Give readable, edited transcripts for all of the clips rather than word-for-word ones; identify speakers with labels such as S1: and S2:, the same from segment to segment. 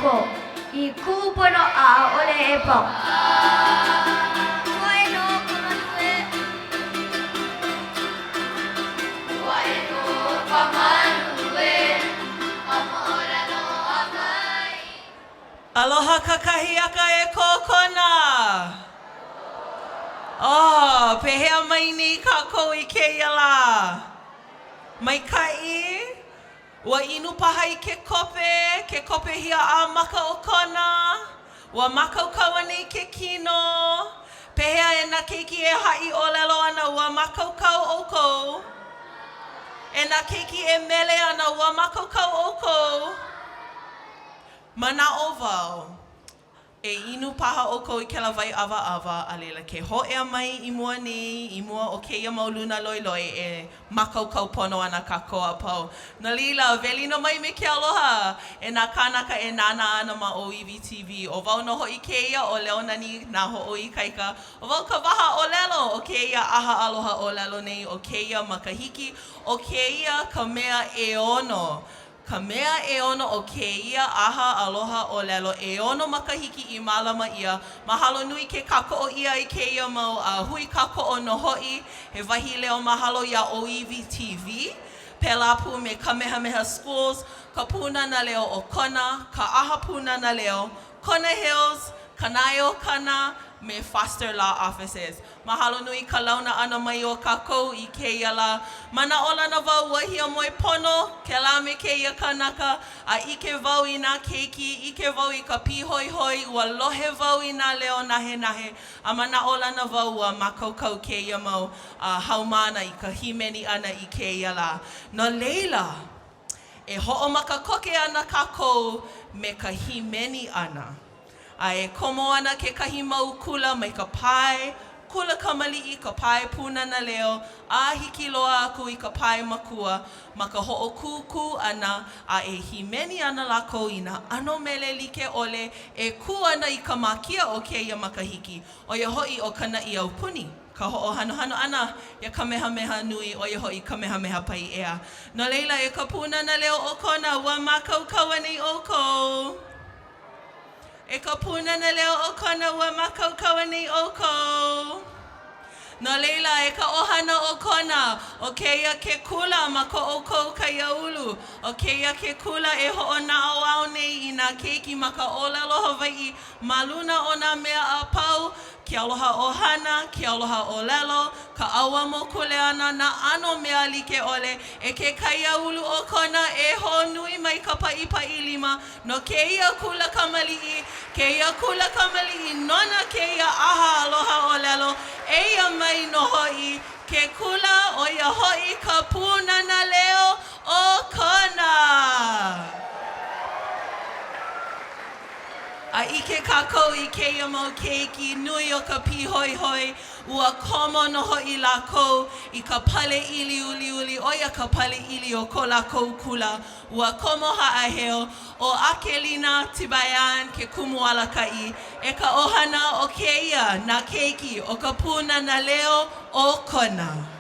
S1: ʻoukou i kuʻu pono a ʻaʻole e pau. Ua e nō ka malu e. Ua e nō ka malu e. Ka moʻolelo a kai.
S2: Aloha kakahiaka e ko Kona! Oh, pehea mai nei kākou i kēia lā? Maikaʻi? Ua inu paha i ke kope, ke kope hiaʻā maka o Kona? Ua mākaukau anei ke kino? Pehea e nā keiki e haʻi ʻōlelo ana ua mākaukau ʻoukou? E nā keiki e mele ana ua mākaukau ʻoukou? Manaʻo wau, e inu paha ʻoukou i kēlā wai ʻawaʻawa, a laila ke hōʻea mai i mua nei, i mua o kēia mau luna loiloi e mākaukau pono ana kākou a pau. No laila, welina mai me ke aloha e nā kānaka e nānā ana ma ʻŌiwi TV. ʻO wau nō hoʻi kēia ʻo Leonani Nāhoʻoikaika. ʻO wau ka waha ʻōlelo o kēia ʻaha aloha ʻōlelo nei o kēia makahiki. ʻO kēia ka mea ʻeono Ka mea ʻeono o kēia ʻaha aloha ʻōlelo ʻeono makahiki i mālama ʻia, mahalo nui ke kākoʻo ʻia i kēia mau a hui kākoʻo nō hoʻi, he wahi leo mahalo iā ʻŌiwi TV, pēlā pū me Kamehameha Schools, ka Pūnana Leo o Kona, ka ʻAha Pūnana Leo, Kona Hills, Kanaeokana, me Foster Law Offices. Mahalo nui ka launa ʻana mai o kākou i kēia lā. Manaʻolana wau ua hiamoe pono kēlā me kēia kanaka, a ʻike wau i nā keiki, ʻike wau i ka pīhoihoi, ua lohe wau i nā leo nahenahe, a manaʻolana wau ua mākaukau kēia mau haumāna i ka hīmeni ʻana i kēia lā. No laila, e hoʻomaka koke ana kākou me ka hīmeni ʻana. A e komo ana kekahi mau kula mai ka pae kula kamaliʻi, ka pae Pūnana Leo, a hiki loa aku i ka pae makua ma ka hoʻokūkū ʻana a e hīmeni ana lākou i nā ʻano mele like ʻole e kū ana i ka mākia o kēia makahiki, ʻo ia hoʻi ʻo Ka Naʻi Aupuni, ka hoʻohanohano ʻana iā Kamehameha Nui, ʻo ia hoʻi Kamehameha Paiʻea. No laila, e ka Pūnana Leo o Kona, ua mākaukau anei ʻoukou? E ka Pūnana Leo o Kona, ua mākaukau anei ʻoukou? No laila, e ka ʻohana o Kona, ʻo kēia ke kula ma ko ʻoukou kaiāulu. ʻO kēia ke kula e hoʻonaʻauao nei i nā keiki ma ka ʻōlelo Hawaiʻi ma luna o nā mea a pau, ke aloha ʻohana, ke aloha ʻōlelo, ka ʻauamo kuleana, nā ʻano mea like ʻole. E ke kaiāulu o Kona, e hoʻonui mai ka paʻipaʻi lima No kēia kula kamaliʻi, kēia kula kamaliʻi nona kēia ʻaha aloha ʻōlelo, eia mai nō hoʻi ke kula, ʻo ia hoʻi ka Pūnana Leo o Kona. A ʻike kākou i kēia mau keiki nui o ka pīhoihoi, ua komo nō hoʻi lākou i ka pale ʻili uliuli, ʻo ia ka pale ʻili o ko lākou kula. Ua komo haʻaheo ʻo Akelina Tibayan ke kumu alakaʻi e ka ʻohana o kēia nā keiki o ka Pūnana Leo o Kona.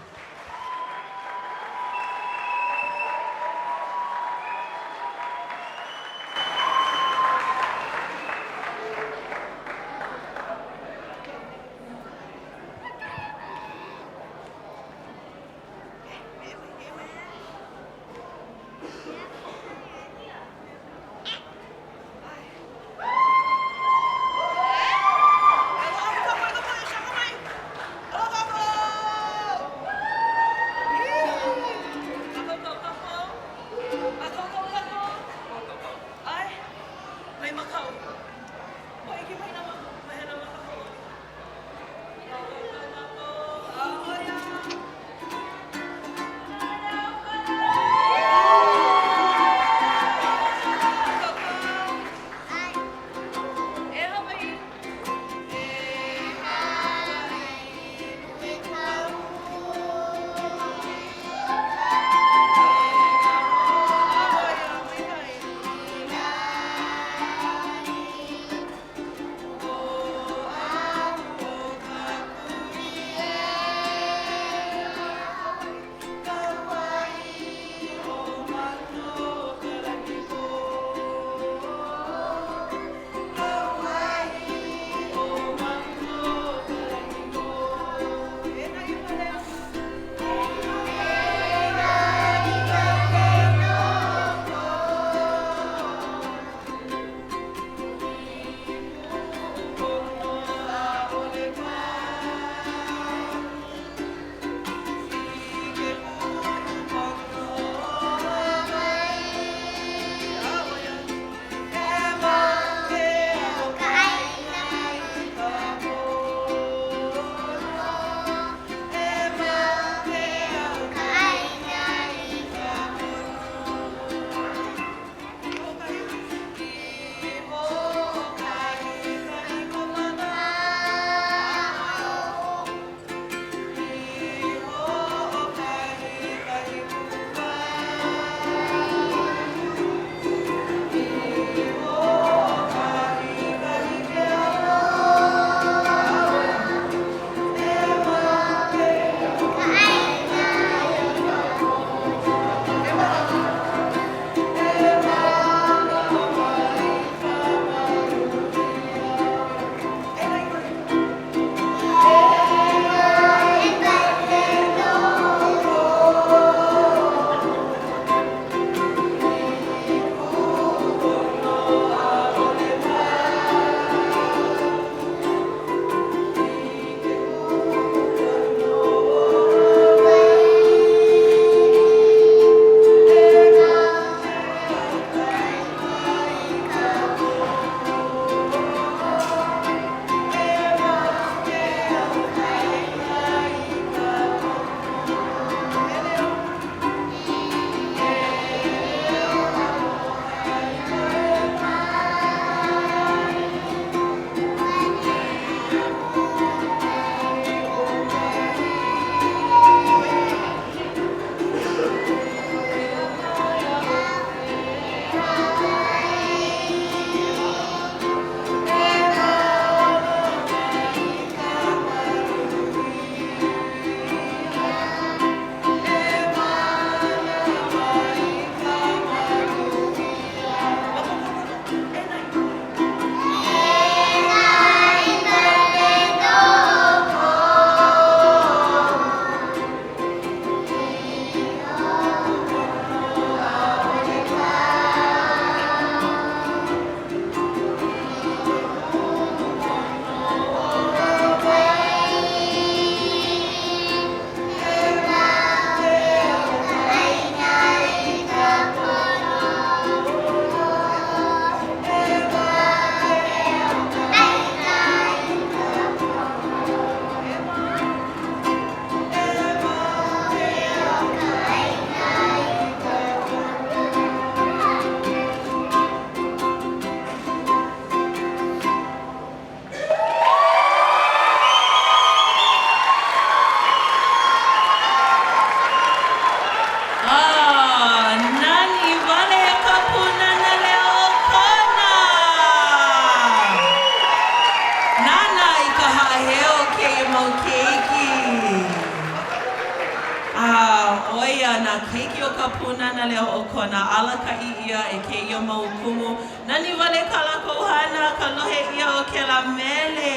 S2: ʻo ia nā keiki o ka Pūnana Leo o Kona, alakaʻi ʻia e kēia mau kumu. Nani wale kā lākou hana, ka lohe ʻia o kēlā mele.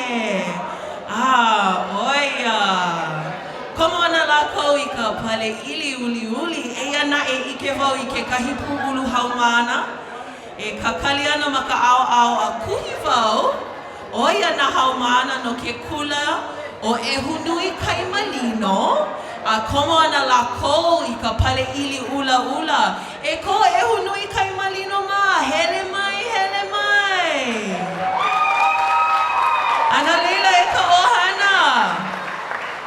S2: A, ʻo ia. Komo ana lākou i ka pale ʻili uliuli, eia naʻe ʻike wau i kekahi pūʻulu haumāna e kakali ana ma ka ʻaoʻao a kuhi wau, ʻo ia nā haumāna no ke kula ʻo ʻEhunuikaimalino, a komo ana lākou i ka pale ʻili ʻulaʻula. E ko ʻEhunuikaimalino mā, hele mai, hele mai! A no laila, e ka ʻohana,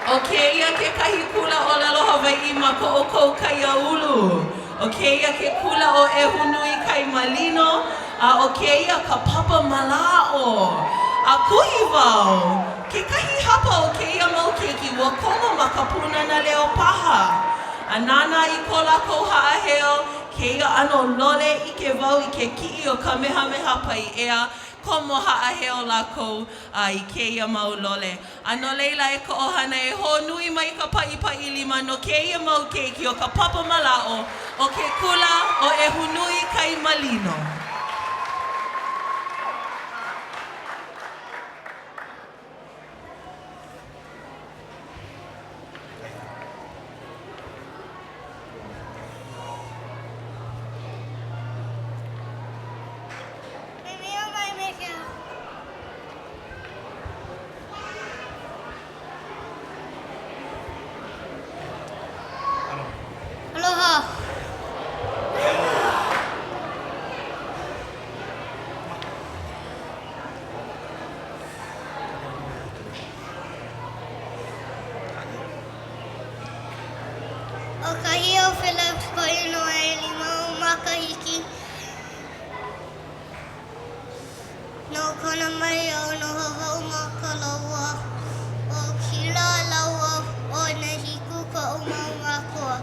S2: ʻo kēia kekahi kula ʻōlelo Hawaiʻi ma ko ʻoukou kaiāulu. ʻO kēia ke kula ʻo ʻEhunuikaimalino, a ʻo kēia ka papa mālaaʻo. A kuhi wau, kekahi hapa o kēia mau keiki ua komo ma ka Pūnana Leo paha. A nānā i ko lākou haʻaheo, kēia ʻano lole, ʻike wau i ke kiʻi o Kamehameha Paiʻea, komo haʻaheo lākou a i kēia mau lole. A no laila, e ka ʻohana, e hoʻonui mai ka paʻipaʻi lima no kēia mau keiki o ka papa mālaaʻo o ke kula ʻo ʻEhunuikaimalino.
S1: Aloha. ʻO Kahio Phillips koʻu inoa ʻelima ou makahiki. No Kona mai au noho wau ma Koloa. ʻO Kila lāua ʻo Nahiku koʻu mau mākua.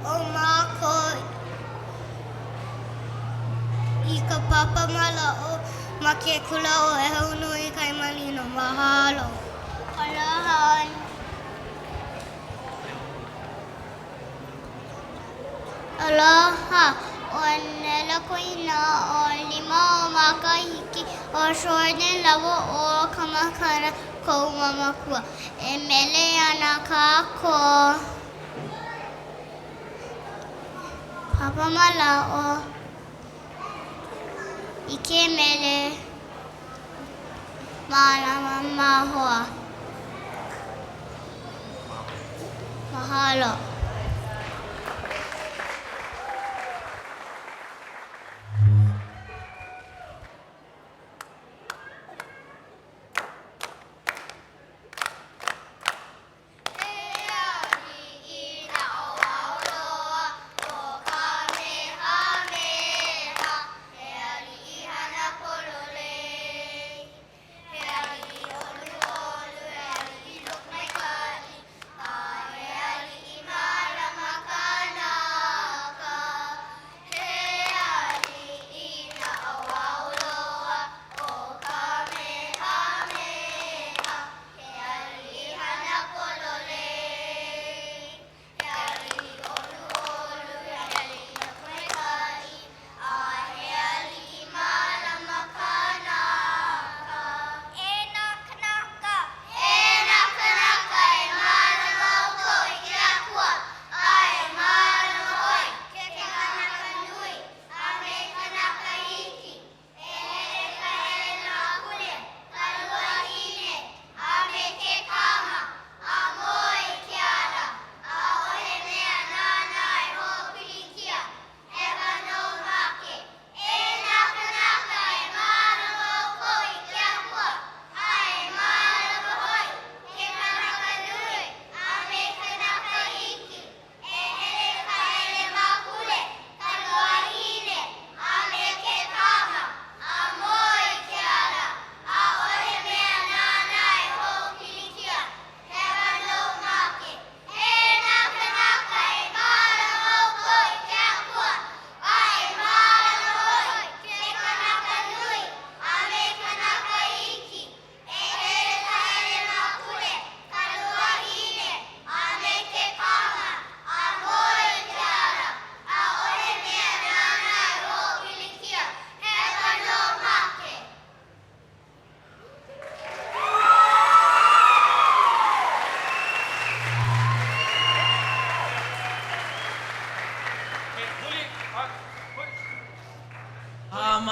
S1: ʻO mākou i ka papa mālaaʻo ma ke kula ʻo ʻEhunuikaimalino. Mahalo. Aloha. Aloha, ʻo Nela koʻu inoa, ʻo ʻelima ou makahiki, ʻo Jordan lāua ʻo Kamakana koʻu mau mākua. E mele ana kākou. Papa mālaaʻo i ke mele Mālama Māhoa. Mahalo. He aliʻi naʻauao loa ʻo Kamehameha, He aliʻi hana pololei. He aliʻi ʻoluʻolu, he aliʻi lokomaikaʻi, A he aliʻi maluhia.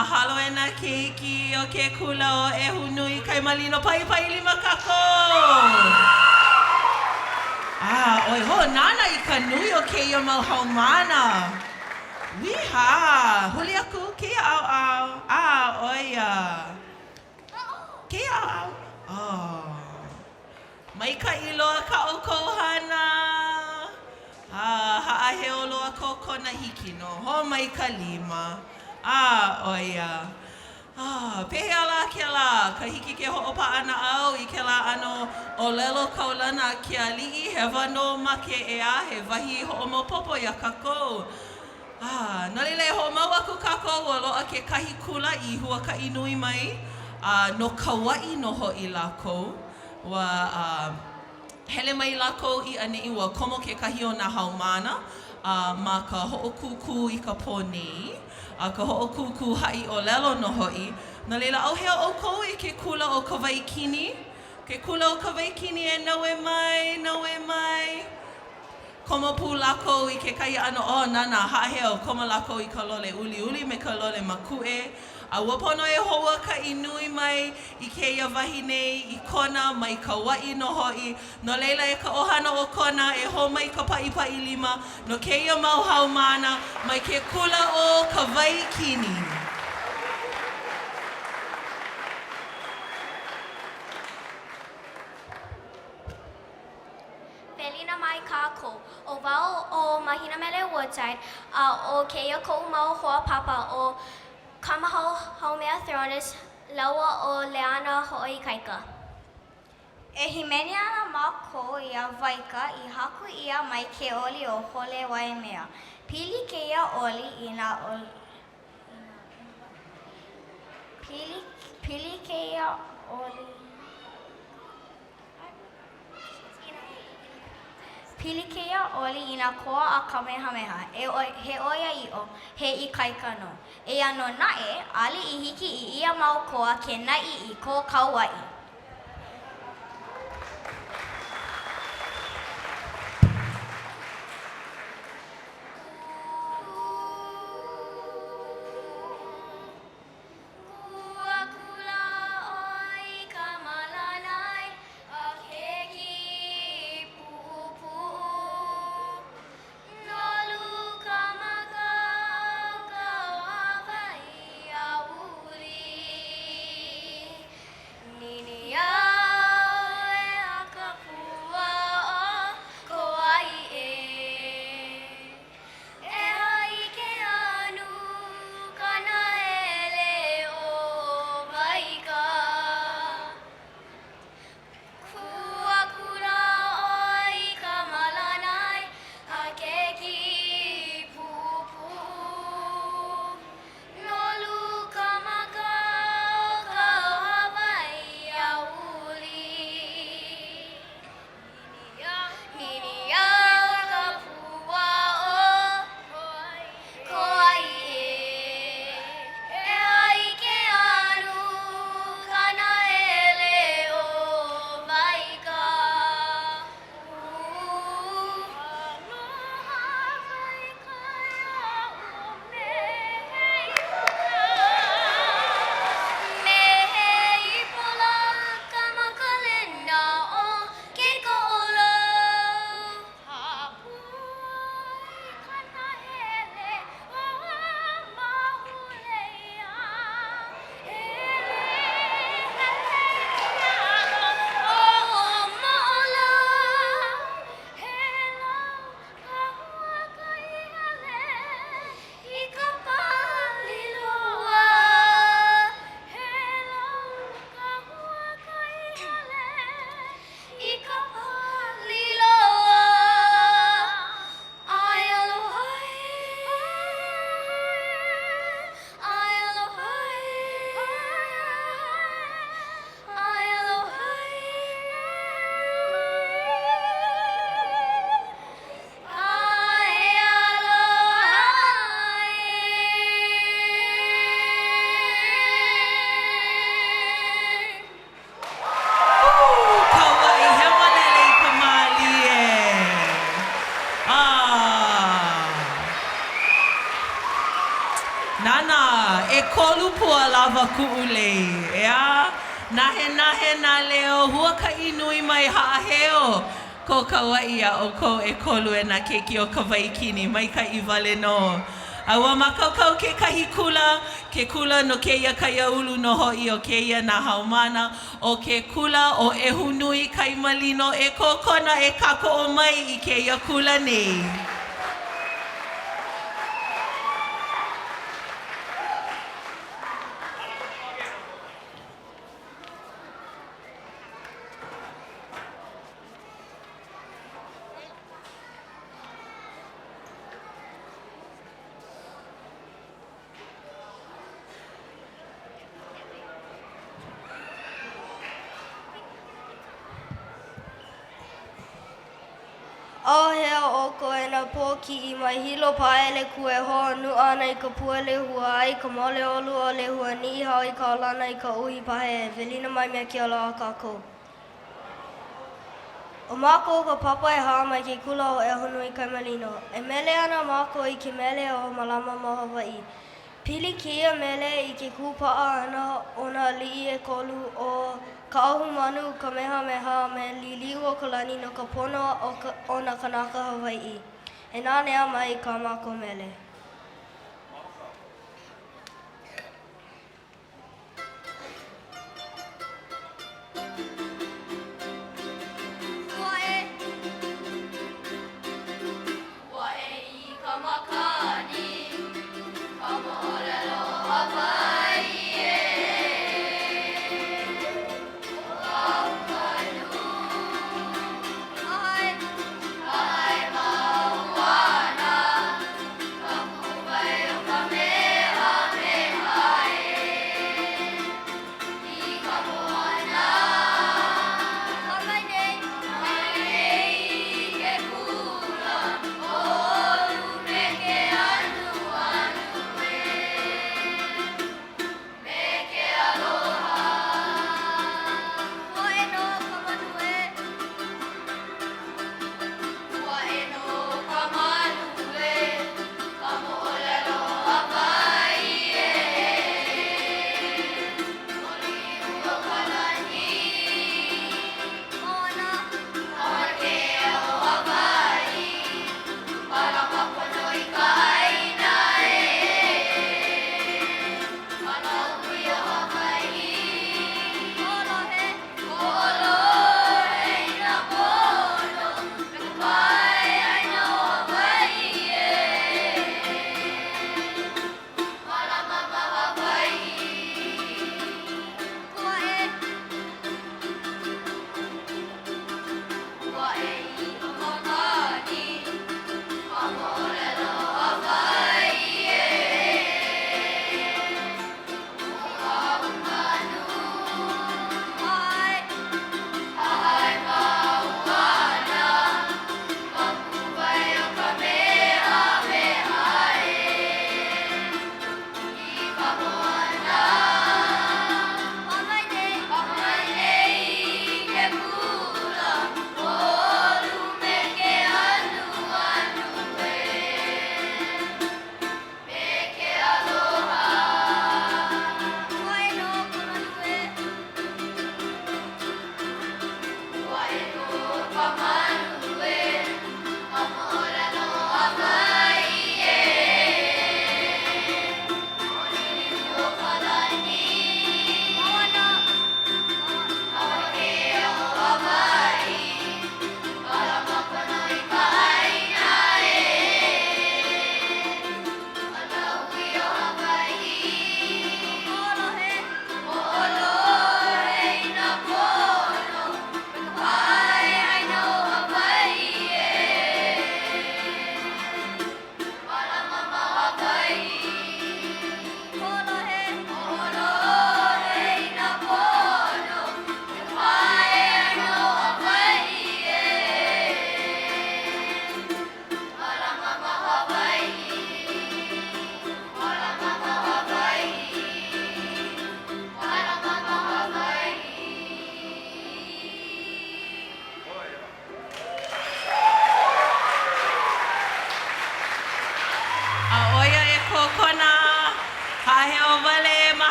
S2: Mahalo e nā keiki o ke kula o ʻEhunui Kaimalino Paʻipaʻi lima kākou! A, ʻoi, ho, nānā i ka nui o kēia mau haumāna. Wīhā! Huli aku kēia ʻaoʻao, a, ʻo ia. Kēia ʻaoʻao, oh. Maikaʻi loa kā ʻoukou hana! A, haʻaheo loa ko Kona hiki nō. Hō mai ka lima. A, ʻo ia. A, pehea lā kēlā? Ka hiki ke hoʻopaʻanaʻau i kēlā ʻano ʻōlelo kaulana a ke aliʻi, he wā nō make ʻeā, he wahi hoʻomaopopo iā kākou. A, no laila e hoʻomau aku kākou, ua loaʻa kekahi kula i huakaʻi nui mai, a no Kauaʻi nō hoʻi lākou. Ua hele mai lākou i ʻaneʻi, ua komo kekahi o nā haumāna a ma ka hoʻokūkū i ka pō nei, a ka hoʻokūkū haʻi ʻōlelo nō hoʻi. No laila, ʻauhea ʻoukou e ke kula ʻo Kawaikini? Ke kula ʻo Kawaikini e naue mai, naue mai. Komo pū lākou i kekahi ʻano oh, nānā, haʻaheo, komo lākou i ka lole uliuli me ka lole makuʻe, a ua pono e huakaʻi nui mai i kēia wahi nei, i Kona, mai Kauaʻi nō hoʻi. No laila, e ka ʻohana o Kona, e hō mai ka paʻipaʻi lima no kēia mau haumāna mai ke kula ʻo Kawaikini.
S1: Welina mai kākou. ʻO wau ʻo Mahina Mele Woodside, a ʻo kēia koʻu mau hoa papa ʻo Kamahau Haumea Thronis lāua ʻo Leana Hoʻoikaika. E hīmeni ana mākou iā Waika i haku ʻia mai ke oli ʻo Hole Waimea. Pili kēia oli i nā Pili, pili kēia oli. Pili kēia oli i nā koa a Kamehameha, he ʻoiaʻiʻo, he ikaika nō. Eia nō naʻe, ʻaʻole i hiki i ia mau koa ke naʻi i ko Kauaʻi. Kū akula ʻoe i ka malanai a ke kīpuʻupuʻu. Nolu ka maka o ka Hawaiʻi aouli.
S2: ʻEkolu pua lawa kuʻu lei, ʻeā? Nahenahe nā leo, huakaʻi nui mai haʻaheo ko Kauaʻi iā ʻoukou ʻekolu e nā keiki o Kawaikini, maikaʻi wale nō. A ua mākaukau kekahi kula, ke kula no kēia kaiāulu nō hoʻi o kēia nā haumāna, ʻo ke kula ʻo ʻEhunuikaimalino e Kōkona e kākoʻo mai i kēia kula nei.
S1: ʻAuhea ʻoukou e nā pōkiʻi mai Hilo Pāʻele Kū e hoʻonuʻa ana i ka pua lehua a i ka mauli ʻolu o Lehua, Niʻihau i kaulana i ka uhi pāheʻe, welina mai me ke aloha a kākou. ʻO mākou ka papa ʻehā mai ke kula ʻo ʻEhunuikaimalino. E mele ana mākou i ke mele ʻo Mālama Ma Hawaiʻi. Pili kēia mele i ke kūpaʻa ʻana o nā aliʻi ʻekolu ʻo Kaʻahumanu, Kamehameha, a me Liliʻuokalani no ka pono o nā kānaka Hawaiʻi. E nanea mai i kā mākou mele.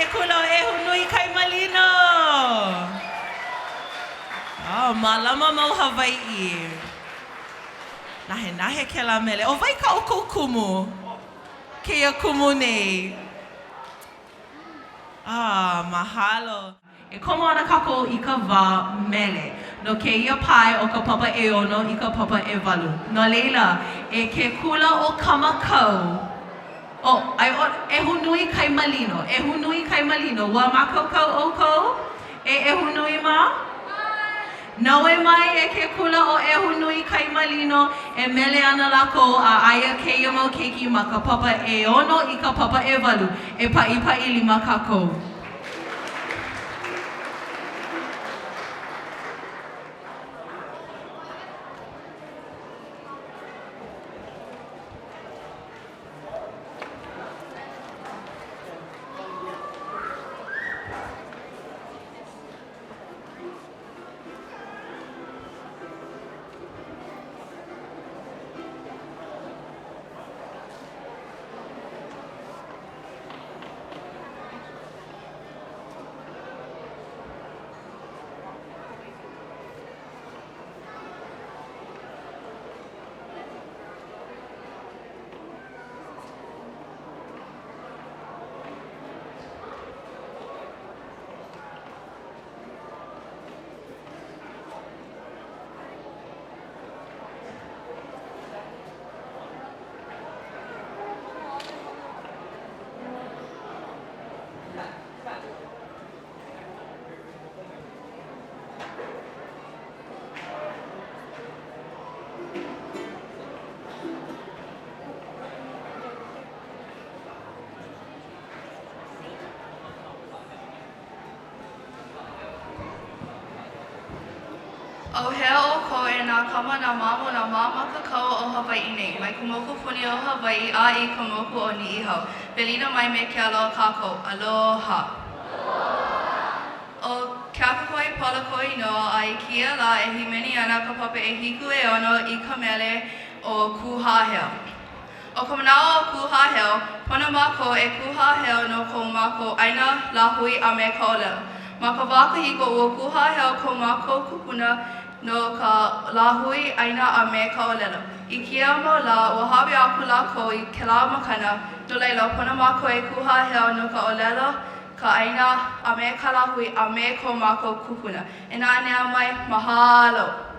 S2: ke kula o ʻEhunuikaimalino! Oh, mālama mau Hawaiʻi. Nahenahe kēlā mele. ʻO wai kā ʻoukou kumu? Kēia kumu nei. Ah, mahalo. E komo ana kākou i ka wā mele no kēia pae o ka papa ʻeono i ka papa ʻewalu. No laila, e ke kula ʻo Kamakau, ʻo, a i ʻole, ʻEhunuikaimalino, ʻEhunuikaimalino, ua mākaukau ʻoukou? E ʻEhunui mā? Naue mai e ke kula ʻo ʻEhunuikaimalino, e mele ana lākou a aia kēia mau keiki ma ka papa ʻeono i ka papa ʻewalu, e paʻipaʻi lima kākou.
S3: ʻAuhea ʻoukou e nā kama, nā mamo, nā māmakakaua o Hawaiʻi nei, mai ka mokupuni o Hawaiʻi a i ka moku o Niʻihau. Welina mai me ke aloha kākou. Aloha! ʻO Keakakoi Paula koʻu inoa, a i kēia lā e hīmeni ana ka papa ʻehiku ʻeono i ka mele ʻo Kū Haʻaheo. ʻO ka manaʻo o Kū Haʻaheo, pono mākou e kū haʻaheo no ko mākou ʻāina, lāhui, a me ka ʻōlelo. Ma ka wā kahiko, ua kū haʻaheo ko mākou kūpuna no ka lāhui, ʻāina, a me ka ʻōlelo. I kēia mau lā, ua hāʻawi aku lākou i kēlā makana, no laila, pono mākou e kū haʻaheo no ka ʻōlelo, ka ʻāina, a me ka lāhui, a me ko mākou kūpuna. E nanea mai, mahalo!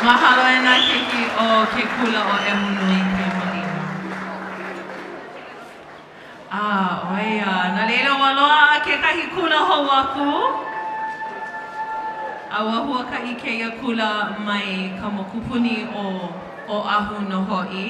S2: Mahalo e nā keiki o ke kula ʻo ʻEhunuikaimalino. A, ʻo ia. No laila, ua loaʻa kekahi kula hou aku. A ua huakaʻi kēia kula mai ka mokupuni ʻo Oʻahu nō hoʻi.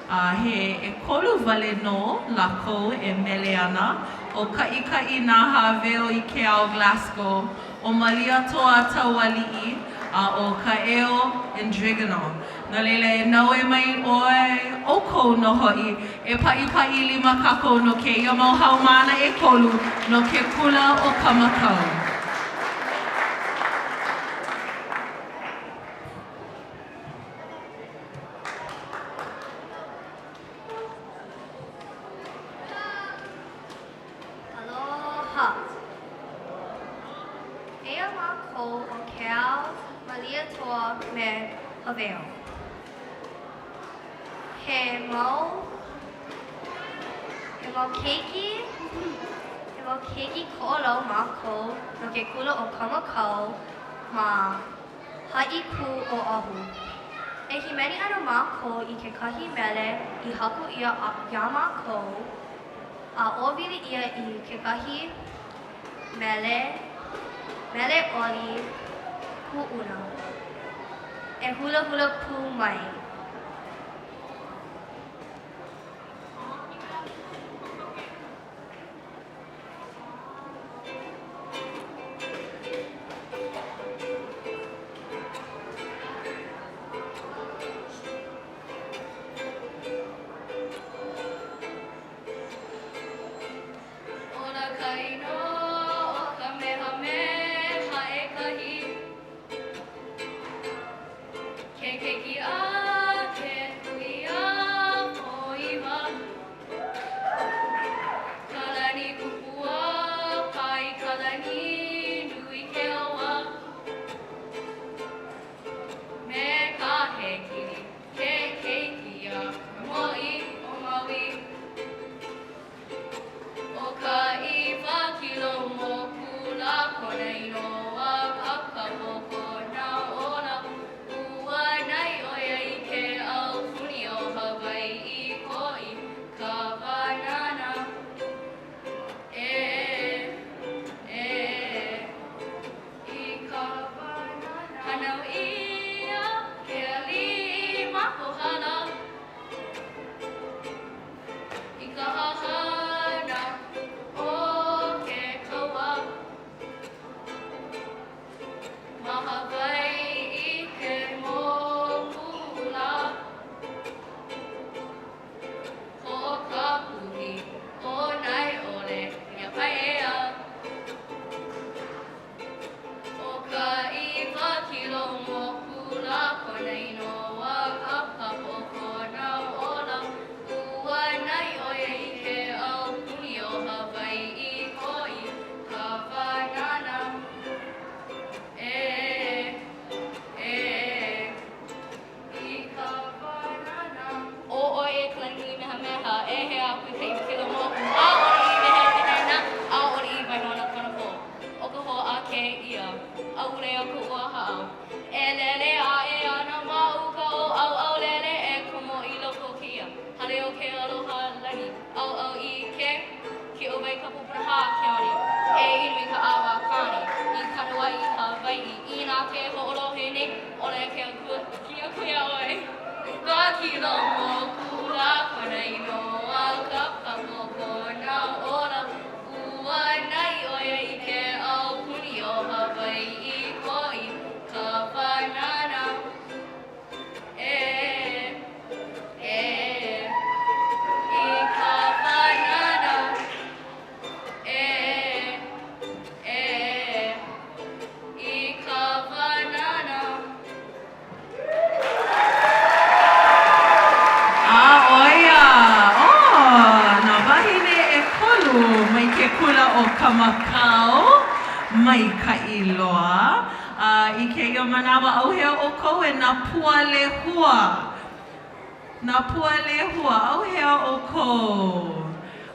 S2: A he ʻekolu wale nō lākou e mele ana, ʻo Kaʻikaʻi Nāhāweo i ke Ao Glasgow, ʻo Malietoa Taualiʻi, a ʻo Kaʻeo Andrigono. No laila, e naue mai ʻoe, ʻoukou nō hoʻi, e paʻipaʻi lima kākou no kēia mau haumāna ʻekolu no ke kula ʻo Kamakau.
S1: Aloha. Eia mākou ʻo Keao Malietoa me Haveo. He mau he mau keiki he mau keiki Koʻolau mākou no ke kula ʻo Kamakau ma Haʻikū, Oʻahu. E hīmeni ana mākou i kekahi mele i haku ʻia iā mākou a ʻōwili ʻia i kekahi mele, mele oli kuʻuna. E hulahula pū mai.
S3: Ola ka inoa o Kamehameha ʻEkahi. Ke keiki a ke Kūiāpōʻiwa. Kalanikūpua pae i ka lani nui ke awa. Me ka hekili ke keiki a ka mōʻī o Maui. ʻO ka ʻIwa kilo moku lā kona inoa Kapakapo kona ola. Ua naʻi ʻo ia i ke aupuni o Hawaiʻi koi ka wānana. E, e, i ka wānana. Hānau ʻia ke aliʻi ma Kohala. I ka hahana o ke kaua. Ma Hawaiʻi he moku lā. Hoʻokapuhi ʻo Naeʻole iā Paiea. ʻO ka ʻIwa kilo moku lā kona inoa Kapakapo kona ola. Ua naʻi ʻo ia i ke aupuni o Hawaiʻi koi ka wānana. E, e, i ka wānana. ʻO ʻoe e Kalanuimehameha, e hea aku i ka ʻIwa kilo moku, ʻaʻole i wehewehena, ʻaʻole i waihona kona pō. ʻO ka hoʻākē ia, ʻaʻole aku ua haʻau. E lele aʻe ana ma uka o ʻAuʻaulele e komo i loko o kēia hale o ke aloha lani ʻauʻau i ke kiʻowai kapu punahā ke one e inu i ka ʻawa kāne i Kanuaʻi Hawaiʻi inā ke hoʻolohe nei ʻole ke akua ke aku iā ʻoe. ʻIwa kilo moku lā kona inoa Kapakapo kona ola Ua naʻi ʻo ia i ke aupuni o Hawaiʻi koi ka wānana. E, e, i ka wānana. E, e, i ka wānana.
S2: A ʻo ia, oh, nā wāhine ʻekolu mai ke kula ʻo Kamakau, maikaʻi loa. A i kēia manawa, ʻauhea ʻoukou e nā pua lehua. Nā pua lehua, ʻauhea ʻoukou?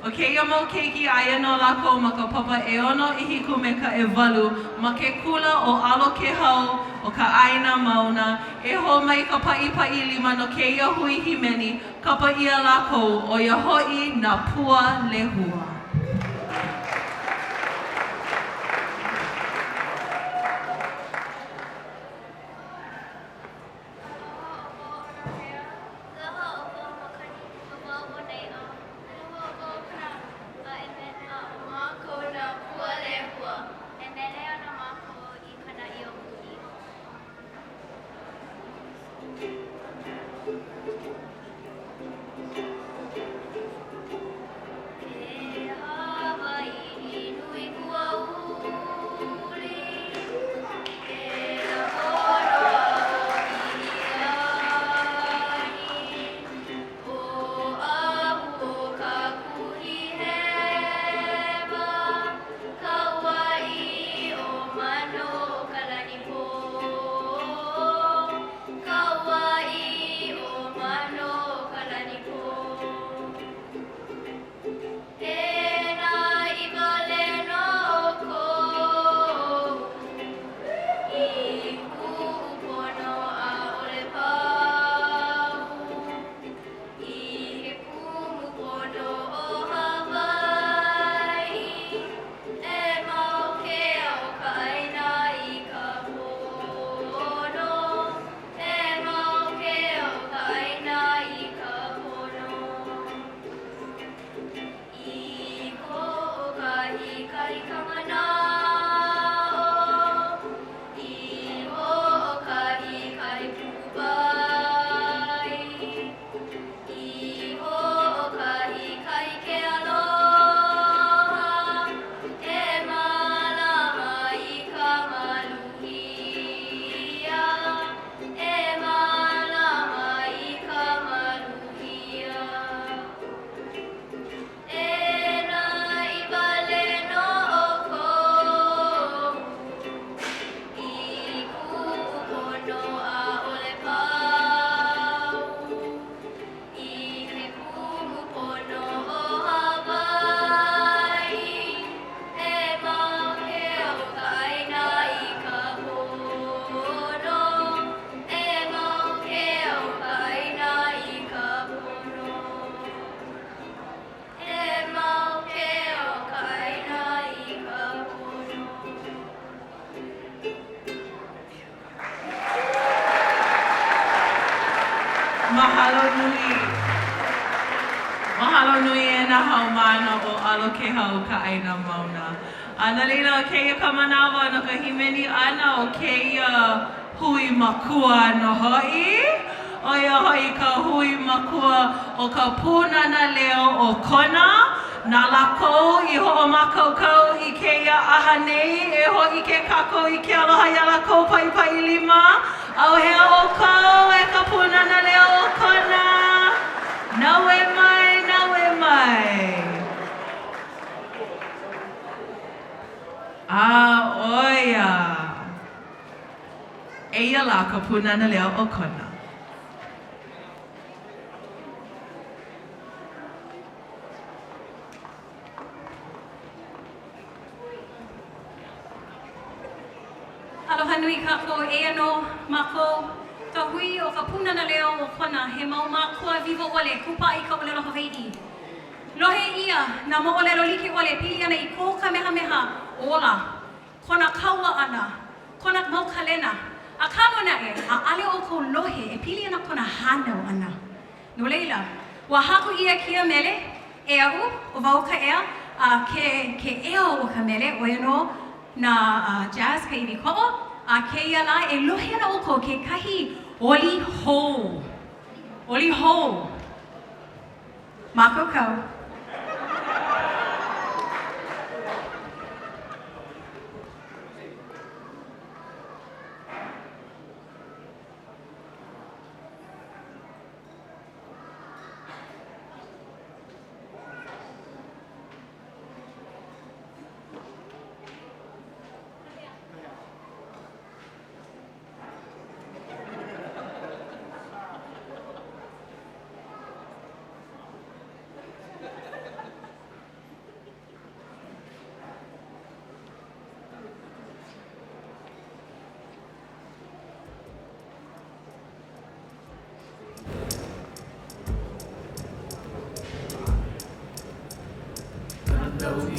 S2: ʻO kēia mau keiki aia nō lākou ma ka papa ʻeono, ʻehiku me ka ʻewalu ma ke kula ʻo ʻAlo Kēhau o ka ʻĀina Mauna. E hō mai ka paʻipaʻi lima no kēia hui hīmeni, kapa ʻia lākou, ʻo ia hoʻi nā Pua Lehua.
S1: Aloha ʻo wau ʻo Nohea. Aloha ʻo wau ʻo Makani. ʻO wau ʻo Naiʻa. Aloha ʻo wau ʻo Kananu. A e me a ʻo mākou nā pua lehua. E mele ana mākou i ka naʻi o Kūhiō. E Hawaiʻi nui kuauli, ke hono ʻIliani, Oʻahu o Kākuhihewa, Kauaʻi o Manokalanipō, Kauaʻi o Manokalanipō. E naʻi wale nō ʻoukou i kuʻu pono ʻaʻole pau i ke kumu pono o Hawaiʻi e mau ke ao o ka ʻāina i ka pono e mau ke ao o ka ʻāina i ka pono. I hoʻokahi kahi ka manaʻo, I hoʻokahi kahi puʻuwai, I hoʻokahi kahi ke aloha, E mālama i ka maluhia, E mālama i ka maluhia. E naʻi wale nō ʻoukou i kuʻu pono ʻaʻole pau i ke kumu pono o Hawaiʻi e mau ke ao o ka ʻāina i ka pono e mau ke ao o ka ʻāina i ka pono. E mau ke ao o ka ʻāina i ka pono.
S2: Mahalo nui. Mahalo nui e nā haumāna o ʻAlo Kēhau Ka ʻĀina Mauna. A no laila, kēia ka manawa no ka hīmeni ʻana o kēia hui makua nō hoʻi, ʻo ia hoʻi ka hui makua o ka Pūnana Leo o Kona. Na lākou i hoʻomākaukau i kēia ʻaha nei e hōʻike kākou i ke aloha iā lākou paʻipaʻi lima. ʻAuhea ʻoukou e ka Pūnana Leo o Kona? Naue mai, naue mai. A ʻo ia. Eia lā ka Pūnana Leo o Kona.
S4: Aloha nui kākou, eia nō mākou, ka hui o ka Pūnana Leo o Kona, he mau mākua wiwo ʻole, kūpaʻa i ka ʻōlelo Hawaiʻi. Lohe ʻia nā moʻolelo like ʻole e pili ana i ko Kamehameha ola, kona kaua ʻana, kona mau kalena, akā nō naʻe, ʻaʻole ʻoukou lohe e pili ana kona hānau ʻana. No laila, ua haku ʻia kēia mele e aʻu, ʻo wau ka ea, a ke ke ea o ka mele, ʻo ia nō nā Jazz Ka Iwi Koʻo, a kēia lā e lohe ana ʻoukou kekahi oli hou, oli hou. Mākaukau.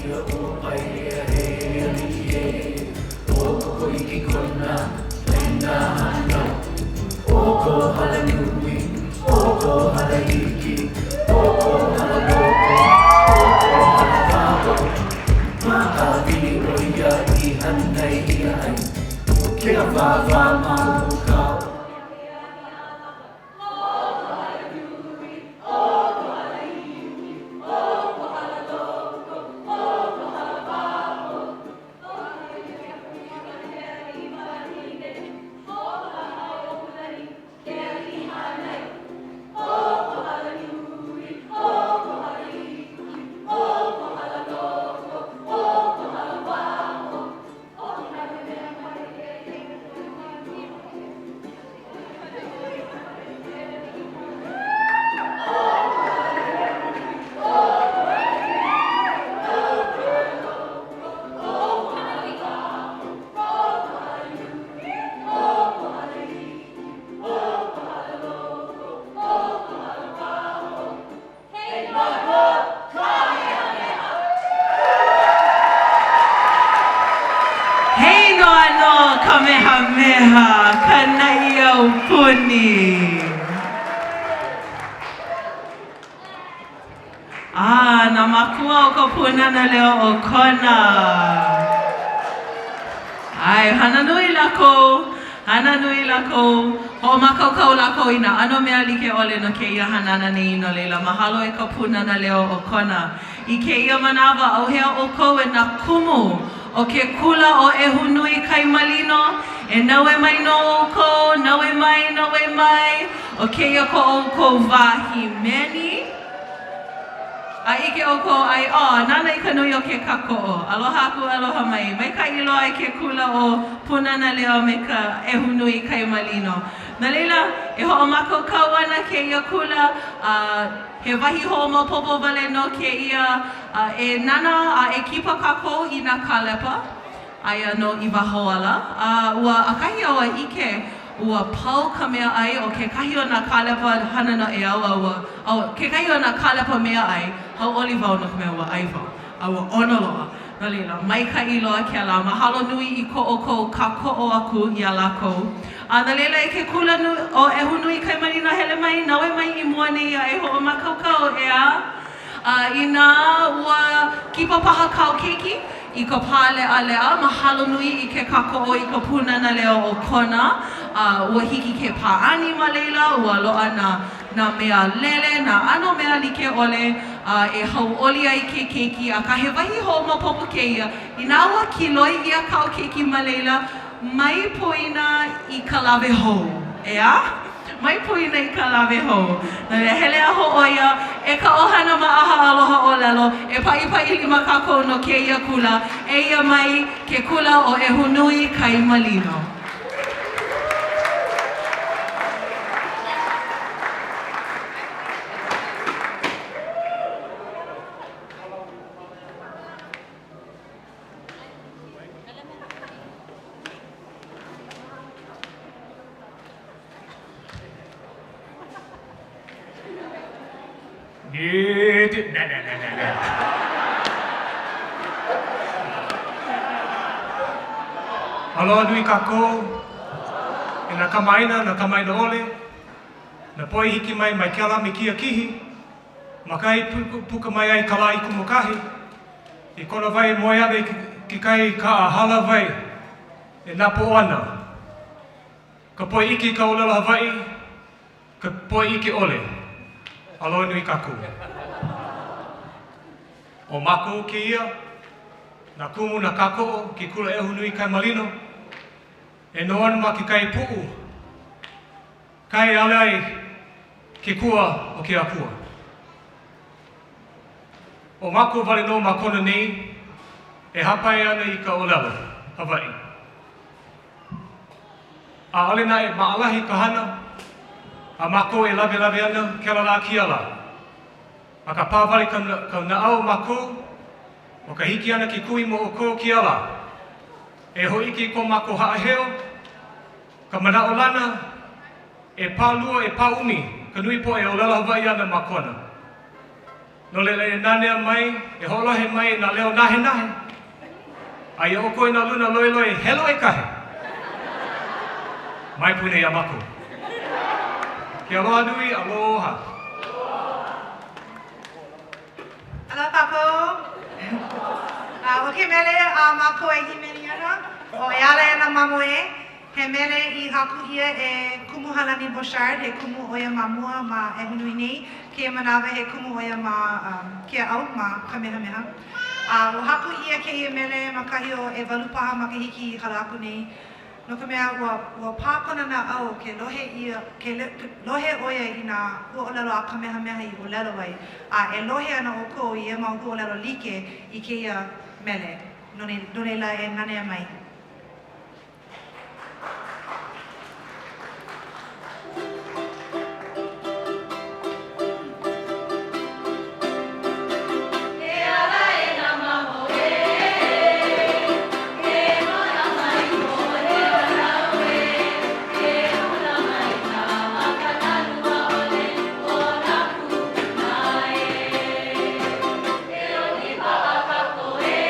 S5: ʻia ua Paiea he aliʻi ē ʻO Kokoʻiki kona ʻāina hānau ʻO Kohala nui, ʻo Kohala iki, ʻo Kohala loko, ʻo Kohala waho Ma ʻĀwili ʻo ia i hānai ʻia ai Ke awāwa ma uka o.
S2: He inoa nō Kamehameha ka naʻi aupuni. A, nā mākua o ka Pūnana Leo o Kona. ʻAe, hana nui lākou, hana nui lākou, hoʻomākaukau lākou i nā ʻano mea like ʻole no kēia hanana nei, no laila, mahalo e ka Pūnana Leo o Kona. I kēia manawa, ʻauhea ʻoukou e nā kumu o ke kula ʻo ʻEhunuikaimalino, e naue mai nō ʻoukou, naue mai, naue mai, ʻo kēia ko ʻoukou wā hīmeni. A ʻike ʻoukou, ai, oh, nānā i ka nui o ke kākoʻo. Aloha aku, aloha mai. Maikaʻi loa i ke kula ʻo Pūnana Leo me ka ʻEhunuikaimalino. No laila, e hoʻomākaukau ana kēia kula, a he wahi hoʻomaopopo wale nō kēia, a e nānā a e kipa kākou i nā kālepa. Aia nō i waho ala, a ua ʻakahi au a ʻike ua pau ka meaʻai o kekahi o nā kālepa hana noʻeau a ua, oh, kekahi o nā kālepa meaʻai, hauʻoli wau no ka mea ua ʻai wau, a ua ʻono loa. No laila, maikaʻi loa kēlā. Mahalo nui i ko ʻoukou kākoʻo aku iā lākou. A no laila, e ke kula nui ʻo ʻEhunuikaimalino hele mai, naue mai i mua nei a e hoʻomākaukau, ʻeā? A inā ua kipa paha kāu keiki i ka pā leʻaleʻa, mahalo nui i ke kākoʻo i ka Pūnana Leo o Kona. A ua hiki ke pāʻani ma laila, ua loaʻa nā, nā mea lele, nā ʻano mea like ʻole, a e hauʻoli ai ke keiki. Akā, he wahi hoʻomaopopo kēia, inā ua kiloi ʻia kāu keiki ma laila, mai poina i ka lawe hou, ʻeā? Mai poina i ka lawe hou. No laila, hele a hōʻoia, e ka ʻohana maʻaha aloha ʻōlelo, e paʻipaʻi lima kākou no kēia kula. Eia mai ke kula ʻo ʻEhunuikaimalino.
S6: Nē, nē, nē, nē, nē. Aloha nui kākou e nā kamaʻāina, nā kamaʻāina ʻole, nā poʻe i hiki mai mai kēlā me kēia kihi, ma kahi puka mai ai ka lā i Kumukahi, i kona wā e moe ana i ke kai kaʻa hālāwai e napoʻo ana. Ka poʻe ʻike i ka ʻōlelo Hawaiʻi, ka poʻe ʻike ʻole. Aloha nui kākou. ʻO mākou kēia, nā kumu, nā kākoʻo, ke kula ʻEhunuikaimalino, e noho ana ma kekahi puʻu, kahi e ale ai ke kua o ke akua. ʻO mākou wale nō ma Kona nei e hāpai ana i ka ʻōlelo Hawaiʻi. ʻAʻole naʻe maʻalahi ka hana a mākou e lawelawe ana kēlā lā kēia lā. Akā pā wale ka naʻau o mākou ʻo ka hiki ʻana ke kui ma ʻoukou kēia lā. E hōʻike i ko mākou haʻaheo, ka manaʻolana, e pālua e pāʻumi ka nui poʻe e ʻōlelo Hawaiʻi ana ma Kona. No laila e nanea mai, e hoʻolohe mai i nā leo nahenahe, a iā ʻoukou e nā luna loiloi helu e kahe, mai puna iā mākou. Ke aloha nui, aloha.
S7: Aloha kākou. ʻO ke mele a mākou e hīmeni ana, ʻo E Ala E Nā Mamo Ē, he mele i haku ʻia e Kumu Halani Bouchard, he kumu ʻo ia ma mua ma ʻEhunui nei, kēia manawa he kumu ʻo ia ma Keaʻau ma Kamehameha. A ua haku ʻia kēia mele ma kahi o ʻewalu paha makahiki i hala aku nei, no ka mea, ua, ua pā kona naʻau ke lohe ʻia, ke lohe ʻo ia i nā huaʻōlelo a Kamehameha i ʻōlelo ai, a e lohe ana ʻoukou i ia mau huaʻōlelo like i kēia mele, no, no laila e nanea mai.
S8: E ala e nā mamo ē, e hana mai nō he lau ē, e hula mai nā makana lua ʻole o nā kūpuna ē. E ʻonipaʻa kākou ē,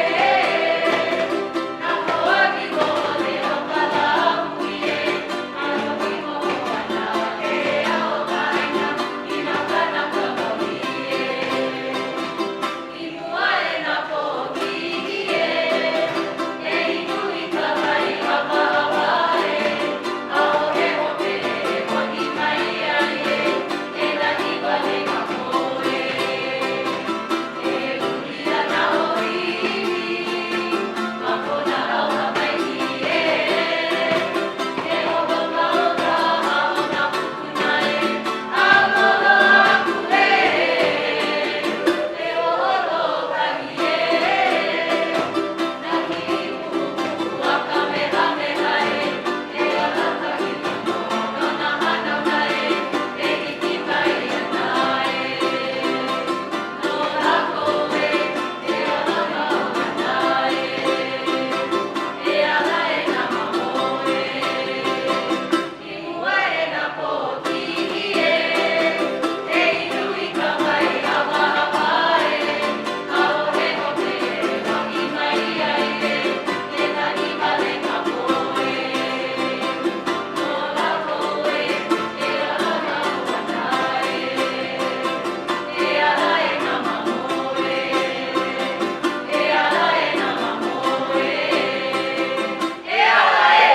S8: nā koa wiwo ʻole o ka lāhui ē, a nohi moho ana ke ea o ka ʻāina i nā kānaka maoli ē. I mua e nā pōkiʻi ē, e inu i ka wai ʻawaʻawa ē, ʻAʻohe hope e hoʻi mai ai ē, e nani wale kākou ē. E huli ana ʻo ʻImi ma kona ao Hawaiʻi ē, E hoʻokaoka o nā kūpuna ē, a holo aku ē, E hoʻolōkahi ē, Nā kiʻi kumukumu a Kamehameha ē, E alakaʻi pono no nā hanauna ē, E hiki mai ana ē. No lākou ē, ke aloha ohana ē, E ala e nā mamo ē. I mua e nā pōkiʻi ē, e inu i ka wai ʻawaʻawa ē, ʻAʻohe hope e hoʻi mai ai ē, e nani wale kākou ē. No lākou ē, ke aloha ohana ē, E ala e nā mamo ē, e ala e nā mamo ē, e ala e!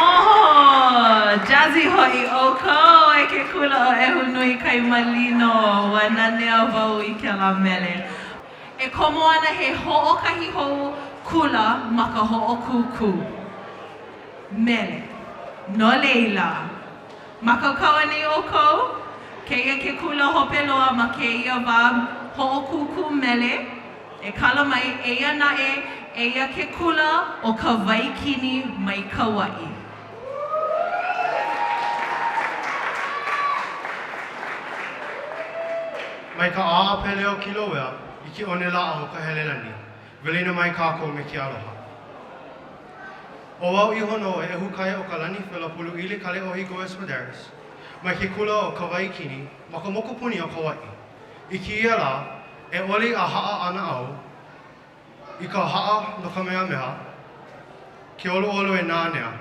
S2: Oh, jazzy hoʻi ʻoukou e ke kula o ʻEhunuikaimalino. Ua nanea wau i kēlā mele. E komo ana he hoʻokahi hou kula ma ka hoʻokūkū mele. No laila, Mākaukau anei ʻoukou? Kēia ke kula hope loa ma kēia wā hoʻokūkū mele. E kala mai, eia naʻe, eia ke kula ʻo Kawaikini mai Kauaʻi.
S9: Mai ka ʻaʻa pele o Kilauea i ke one lāʻau o Kahelelani, welina mai kākou me ke aloha. ʻO au iho nō e ʻEhukaiokalani Fela Puluʻili Kaleʻohi Goes Medeiros, mai ke kula o Kawaikini ma ka mokupuni o Kauaʻi. I kēia lā, e oli a haʻa ana au i ka haʻa no Kamehameha, ke ʻoluʻolu e nanea.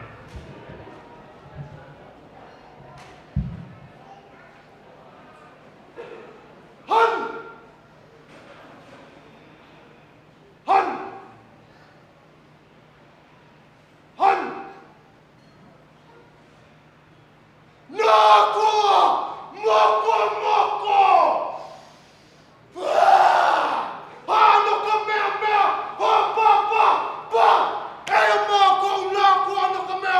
S10: Hun! Hun! Hun! Nā koa! Mokomoko! Pā! No ka mea mea! Pa pa pa! Pa! Eia mākou nā koa no ka mea!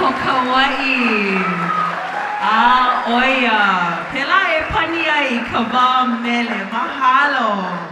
S2: o Kauaʻi. A ʻo ia, pēlā e pani ai ka wā mele. Mahalo!